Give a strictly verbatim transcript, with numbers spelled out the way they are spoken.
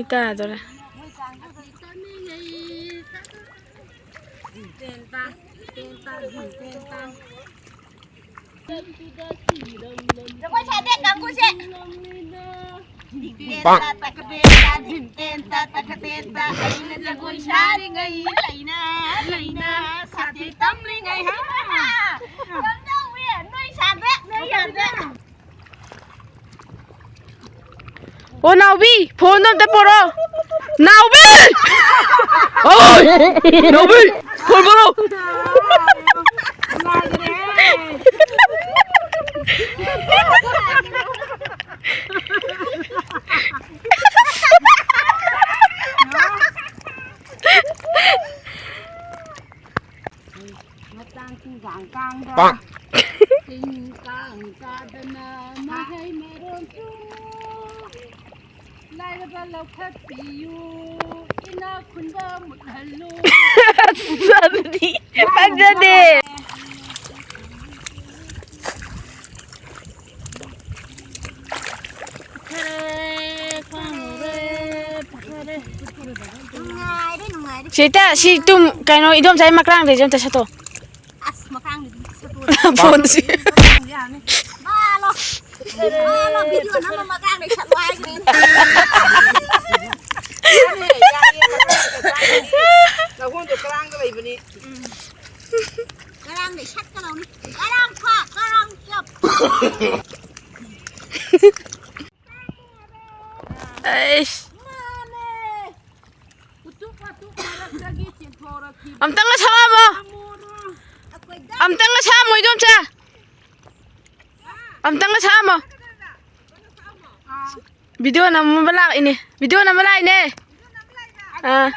ꯇꯥꯗꯣꯔꯦ꯫ ꯖꯒꯣꯏ ꯁꯥꯗꯦ ꯀꯥꯡꯕꯨꯁꯦ꯫ ꯇꯦꯟꯇ ꯇꯀ ꯇꯦꯟꯇ ꯙꯤꯝ ꯇꯦꯟꯇ ꯇꯀ ꯇꯦꯟꯇ꯫ ꯑꯩꯅ ꯖꯒꯣꯏ ꯁꯥꯔꯤꯉꯩ ꯂꯩꯅ ꯂꯩꯅ ꯁꯥꯊꯤ ꯇꯝꯂꯤꯉꯩ ꯍꯥ꯫ ꯀꯝꯗꯧꯋꯤ? ꯅꯣꯏ ꯁꯥꯗꯦ, ꯅꯣꯏ ꯌꯥꯗꯦ꯫ ꯑꯣ ꯅꯥꯎꯕꯤ, ꯐꯣꯟꯗꯣ ꯑꯝꯇ ꯄꯣꯔꯛꯑꯣ꯫ ꯅꯥꯎꯕꯤ! ꯑꯣꯏ! ꯅꯥꯎꯕꯤ! ꯐꯣꯟ ꯄꯣꯔꯛꯑꯣ꯫ ꯃꯇꯥꯡ ꯆꯤꯡ ꯀꯥꯡ ꯀꯥꯡꯕ, ꯄꯥꯡ꯫ ꯆꯤꯡ ꯀꯥꯡ ꯀꯥꯗꯅ ꯃꯍꯩ ꯃꯔꯣꯡ ꯆꯨꯔꯨ꯫ ꯂꯥꯏꯔꯕ ꯂꯧꯈꯠꯄꯤꯌꯨ, ꯏꯅꯥꯛ ꯈꯨꯟꯕ ꯃꯨꯠꯍꯜꯂꯨ꯫ ꯑꯁ, ꯑꯗꯨꯗꯤ ꯐꯖꯗꯦ꯫ ꯅꯨꯡꯉꯥꯏꯔꯦ, ꯅꯨꯡꯉꯥꯏꯔꯦ꯫ ꯁꯤꯗ ꯁꯤ ꯇꯨꯝ ꯀꯩꯅꯣ ꯏꯗꯣꯝꯆꯥꯒꯤ ꯃꯀ꯭ꯔꯥꯡꯗꯩꯁꯦ ꯑꯝꯇ ꯁꯠꯇꯣ꯫ ꯑꯁ, ꯃꯀ꯭ꯔꯥꯡꯗꯩꯗꯤ ꯁꯠꯇꯣ꯫ ꯐꯣꯟꯁꯤ꯫ ꯃꯀ꯭ꯔꯥꯡꯗꯩ ꯌꯥꯅꯤ꯫ ꯃꯥꯂꯣ꯫ ꯃꯥꯂꯣ, ꯚꯤꯗꯤꯑꯣ ꯅꯝꯕ ꯃꯀ꯭ꯔꯥꯡꯗꯩ ꯁꯠꯂꯣ ꯍꯥꯏꯈ꯭ꯔꯦ꯫ ꯌꯥꯅꯤ, ꯌꯥꯅꯤ, ꯃꯀ꯭ꯔꯥꯡꯗꯩ ꯁꯠꯂꯣ ꯍꯥꯏꯈ꯭ꯔꯦ꯫ ꯅꯈꯣꯡꯗꯣ ꯀꯔꯥꯡꯗ ꯂꯩꯕꯅꯤ꯫ ꯀꯔꯥꯡꯗꯩ ꯁꯠꯀꯗꯧꯅꯤ꯫ ꯀꯔꯥꯡ ꯐꯥ, ꯀꯔꯥꯡ ꯆꯞ꯫ ꯑꯩꯁ꯫ ꯃꯥꯅꯦ꯫ ꯎꯇꯨꯞ ꯋꯥꯇꯨꯞ ꯃꯔꯛꯇꯒꯤ ꯆꯦꯟꯊꯣꯔꯛꯈꯤꯕ ꯑꯝꯇꯪꯒ ꯁꯛꯑꯝꯃꯣ꯫ ꯑꯃꯣꯔꯣ꯫ ꯑꯝꯇꯪꯒ ꯁꯛꯑꯝꯃꯣ, ꯏꯗꯣꯝꯆꯥ꯫ ꯑꯝꯇꯪꯒ ꯁꯛꯑꯝꯃꯣ꯫ ꯑꯥ꯫ ꯚꯤꯗꯤꯑꯣ ꯅꯝꯕ ꯂꯥꯛꯏꯅꯦ꯫ ꯚꯤꯗꯤꯑꯣ ꯅꯝꯕ ꯂꯥꯛꯏꯅꯦ꯫ ꯑꯥ꯫